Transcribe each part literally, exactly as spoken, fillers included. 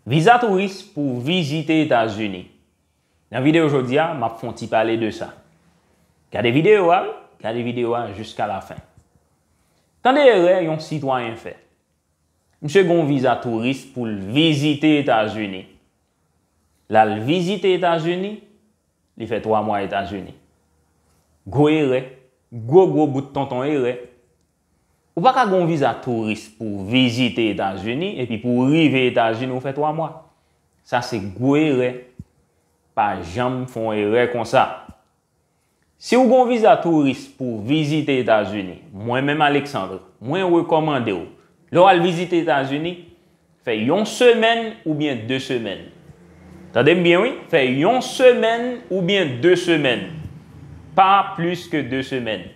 Viza touris pou vizite Etazini. Nan videyo jodi a, m ap fè yon ti pale de sa. Gade videyo a, wi, gade videyo a jiska lafen. Tande erè yon sitwayen fè. Misye gen yon viza touris pou l vizite Etazini. L al vizite Etazini, li fè twa mwa Etazini. Gwo erè, gwo gwo bout tonton erè. Ou pa ka gen yon viza touris pou w vizite Etazini epi pou w rive Etazini ou fè twa mwa. Sa se gwo erè. Pa janm fè yon erè konsa. Si w gen yon viza touris pou w vizite Etazini, mwen menm Alexandre, mwen rekòmande w, lè w al vizite Etazini, fè yon semèn oubyen de semèn. Tande m byen wi, fè yon semèn oubyen de semèn. Pa plis ke de semèn.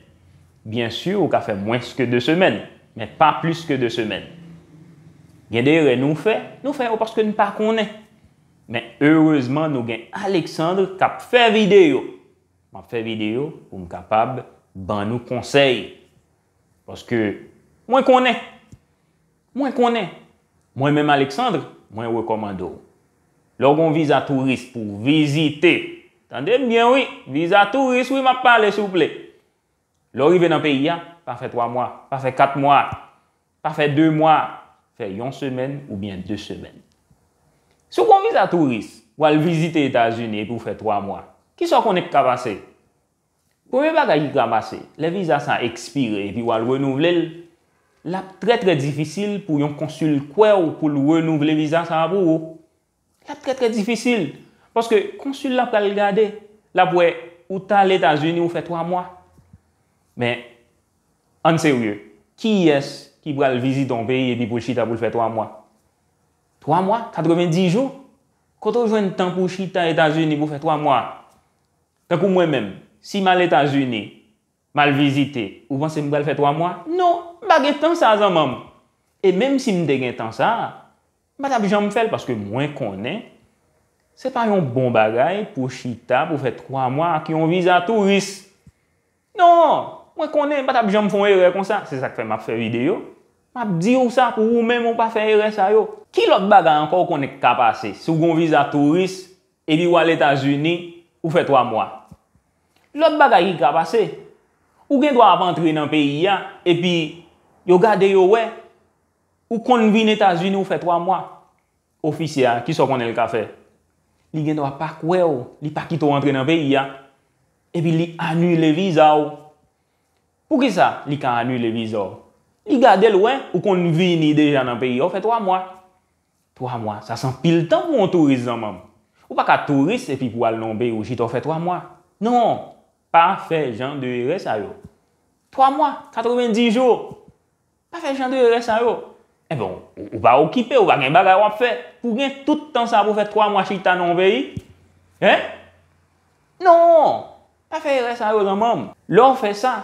Byen si, ou ka fè mwens ke de semèn, men pa plis ke de semèn. Gen de erè nou fè, nou fè yo paske n pa konnen. Men erezman, nou gen Alexandre k ap fè videyo. M ap fè videyo pou m kapab ban nou konsèy. Paske mwen konnen. Mwen konnen. Mwen menm Alexandre, mwen rekòmande w. Lè w gen yon viza touris pou w vizite. Tande m byen wi, viza touris wi m ap pale souple. Lè w rive nan peyi a, pa fè twa mwa, pa fè kat mwa, pa fè de mwa, fè yon semèn oubyen de semèn. Si w gen yon viza touris, w al vizite Etazini epi w fè twa mwa, kisa w konnen k ka pase? Premye bagay ki ka pase, lè viza sa ekspire epi w al renouvle l, l ap trè trè difisil pou yon konsil kwè w pou l renouvle viza sa a pou ou. L ap trè trè difisil. Paske konsil la pral gade, l ap wè ou t al Etazini ou fè twa mwa. Men, ann serye, kiyès ki pral vizite yon peyi epi pou l chita pou l fè twa mwa? Twa mwa? Katrevenndis jou? Kote w jwenn tan pou w chita Etazini pou w fè twa mwa? Tankou mwen menm, si m al Etazini, m al vizite, ou panse m pral fè twa mwa? Non, m pa gen tan sa zanmanm. E menm si m te gen tan sa, m pa t ap janm fè l paske mwen konnen se pa yon bon bagay pou w chita pou w fè twa mwa ak yon viza touris. Non, mwen konnen m pa t ap janm fè yon erè konsa. Se sa k fè m ap fè videyo. M ap di w sa pou ou menm ou pa fè erè sa yo. Ki lòt bagay ankò ou konnen k ka pase si w gen yon viza touris epi w al Etazini, ou fè twa mwa? Lòt bagay ki ka pase, ou gen dwa ap antre nan peyi a, epi yo gade yo wè, ou konn vin Etazini, ou fè twa mwa. Ofisye a, kisa w konnen l ka fè? Li gen dwa pa kwè w, li pa kite w antre nan peyi a, epi li anile viza w. Poukisa li ka anile viza w? Li gade l wè, ou konn vini deja nan peyi a, ou fè twa mwa. Twa mwa, sa se anpil tan pou yon touris zanmanm. Ou pa ka touris epi pou al nan yon peyi ou chita ou fè twa mwa. Non, pa fè jan de erè sa yo. Twa mwa, katrevenndis jou. Pa fè jan de erè sa yo. Enben, ou, ou pa okipe, ou pa gen bagay w ap fè. Pou gen tout tan sa pou fè twa mwa chita nan yon peyi? Hein? Non, pa fè erè sa yo zanmanm. Lè w fè sa,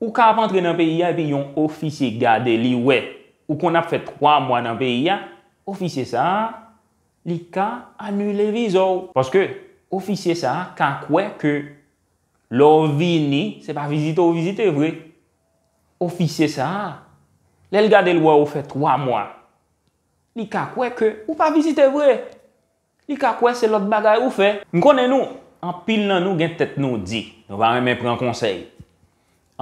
ou ka ap antre nan peyi a epi yon ofisye gade li wè ou konn ap fè twa mwa nan peyi a, ofisye sa a, li ka anile viza w. Paske ofisye sa a ka kwè ke lè w vini, se pa vizite w vizite vre. Ofisye sa a, lè l gade l wè ou fè twa mwa, li ka kwè ke ou pa vizite vre. Li ka kwè se lòt bagay ou fè. M konnen nou, anpil nan nou gen tèt nou di, nou pa renmen pran konsèy.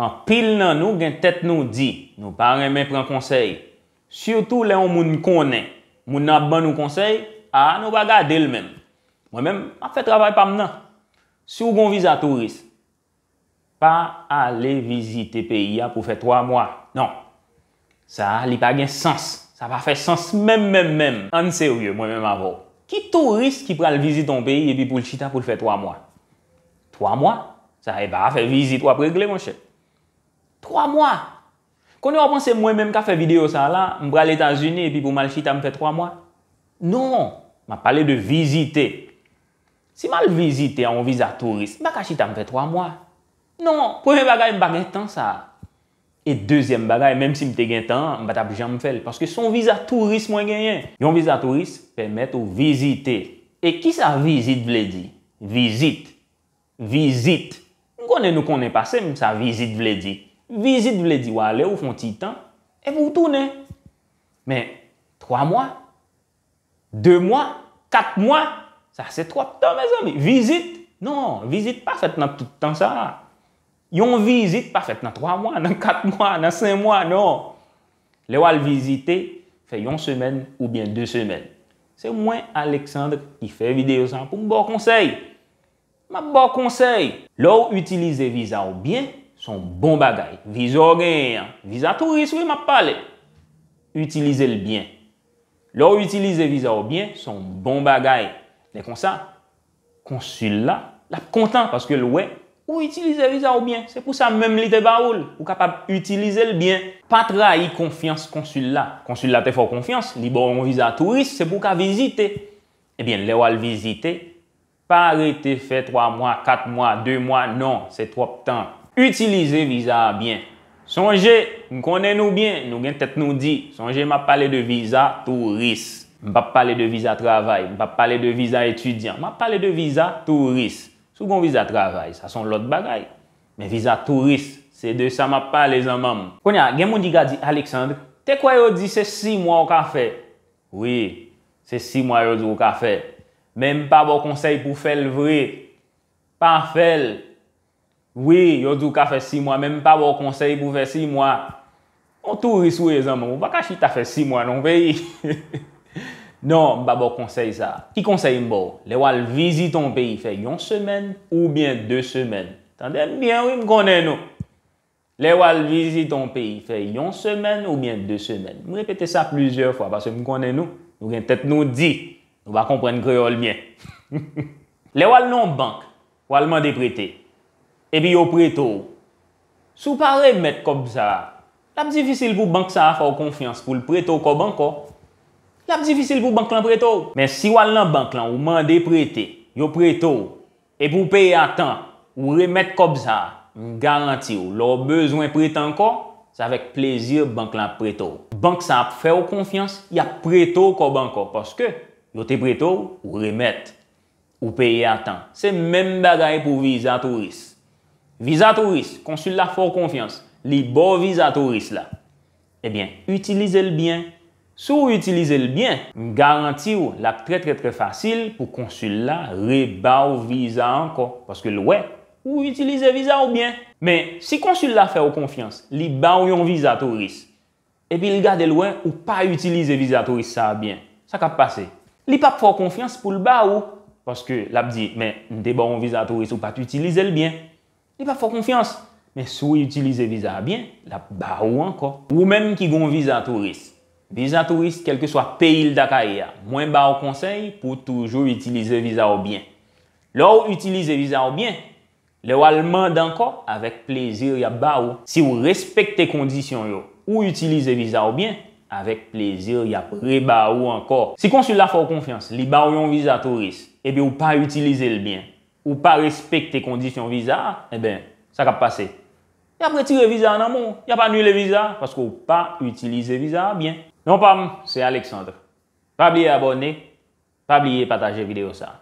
Anpil nan nou gen tèt nou di, nou pa renmen pran konsèy. Sitou lè yon moun konnen, moun nan ap ban nou konsèy, a, nou pa gade l menm. Mwen menm, m ap fè travay pa m nan. Si w gen yon viza touris, pa ale vizite peyi a pou fè twa mwa. Non. Sa a, li pa gen sans. Sa pa fè sans menm, menm, menm. Ann serye, mwen menm avè w. Ki touris ki pral vizite yon peyi epi pou l chita pou l fè twa mwa? Twa mwa? Sa e pa afè vizit w ap regle, monchè. Twa mwa! Kounye a w panse mwen menm k ap fè videyo sa a la, m pral Etazini epi pou m al chita m fè twa mwa? Non, m ap pale de vizite. Si m al vizite a yon viza touris, m pa ka chita m fè twa mwa. Non, premye bagay, m pa gen tan sa a. E dezyèm bagay, menm si m te gen tan an, m pa t ap janm fè l, paske se yon viza touris mwen genyen. Yon viza touris pèmèt ou vizite. E kisa vizit vle di? Vizit. Vizit. M konnen nou konnen pase m sa vizit vle di. Vizit vle di w ale, ou fè yon ti tan, epi w tounen. Men, twa mwa? De mwa, kat mwa, sa se twòp tan, mezanmi. Vizit, non, vizit pa fèt nan tout tan sa a. Yon vizit pa fèt nan twa mwa, nan kat mwa, nan senk mwa, non. Lè w al vizite, fè yon semèn oubyen de semèn. Se mwen, Alexandre, ki fè videyo sa a pou m ba w konsèy. M ap ba w konsèy. Lè w itilize viza w byen, se yon bon bagay. Viza w genyen an, viza touris wi m ap pale. Itilize l byen. Lè w itilize viza w byen, se yon bon bagay. Lè konsa, konsil la, l ap kontan paske l wè ou itilize viza w byen. Se pou sa menm li te ba ou l, ou kapab itilize l byen. Pa trayi konfyans konsil la. Konsil la te fè w konfyans, li ba w yon viza touris, se pou w ka vizite. Ebyen, lè w al vizite, pa rete fè twa mwa, kat mwa, de mwa, non, se twòp tan. Itilize viza a byen. Sonje, m konnen nou byen, nou gen tèt nou di. Sonje, m ap pale de viza touris. M p ap pale de viza travay, m p ap pale de viza etidyan, m ap pale de viza touris. Si w gen yon viza travay, sa se yon lòt bagay. Men viza touris, se de sa m ap pale, zanmanm. Kounye a, gen moun ki ka di, Alexandre, te kwè yo di se sis mwa w ka fè. Wi, se sis mwa yo di w ka fè. Men m pa ba w konsèy pou w fè l vre. Pa fè l. Wi, yo di w ka fè sis mwa, men m pa ba w konsèy pou w fè sis mwa. Yon touris ou ye, zanmi, ou pa ka chita fè sis mwa nan yon peyi. Non, m pa ba w konsèy sa. Ki konsèy m ba w? Lè w al vizite yon peyi, fè yon semèn oubyen de semèn. Tande m byen, wi, m konnen nou. Lè w al vizite yon peyi, fè yon semèn oubyen de semèn. M repete sa plizyè fwa paske m konnen nou, nou gen tèt nou di, nou pa konprann kreyòl byen. Lè w al nan yon bank, w al mande prete, epi yo prete w. Si w pa remèt kòb sa a, l ap difisil pou bank sa a fè w konfyans pou l prete w kòb ankò. L ap difisil pou bank lan prete w. Men si w al nan bank lan, ou mande prete, yo prete w, epi w peye a tan, ou remèt kòb sa a, m garanti w, lè w bezwen prete ankò, se avèk plezi bank lan ap prete w. Bank sa ap fè w konfyans, y ap prete w kòb ankò, paske yo te prete w, ou remèt. Ou peye a tan. Se menm bagay pou viza touris. Viza touris, konsil la fè w konfyans, li ba w viza touris la. Ebyen, itilize l byen. Si w itilize l byen, m garanti w, l ap trè, trè, trè fasil pou konsil la reba w viza ankò, paske l wè ou itilize viza w byen. Men, si konsil la fè w konfyans, li ba w yon viza touris, epi l gade l wè ou pa itilize viza touris sa a byen, sa k ap pase? Li p ap fè w konfyans pou l ba ou, paske l ap di, men, m te ba w yon viza touris, ou pa t itilize l byen. Li p ap fè w konfyans. Men si w itilize viza a byen, l ap ba ou ankò. Ou menm ki gen yon viza touris, viza touris, kèlkeswa peyi l ta ka ye a, mwen ba w konsèy pou w toujou itilize viza w byen. Lè w itilize viza w byen, lè w al mande ankò, avèk plezi y ap ba ou. Si w respekte kondisyon yo, ou itilize viza w byen, avèk plezi y ap reba ou ankò. Si konsil la fè w konfyans, li ba w yon viza touris, epi w pa itilize l byen, ou pa respekte kondisyon viza a, enben, sa k ap pase? Y ap retire viza a nan men w, y ap anile viza a, paske w pa itilize viza a byen. Non pa m, se Alexandre. Pa bliye abòne, pa bliye pataje videyo sa a.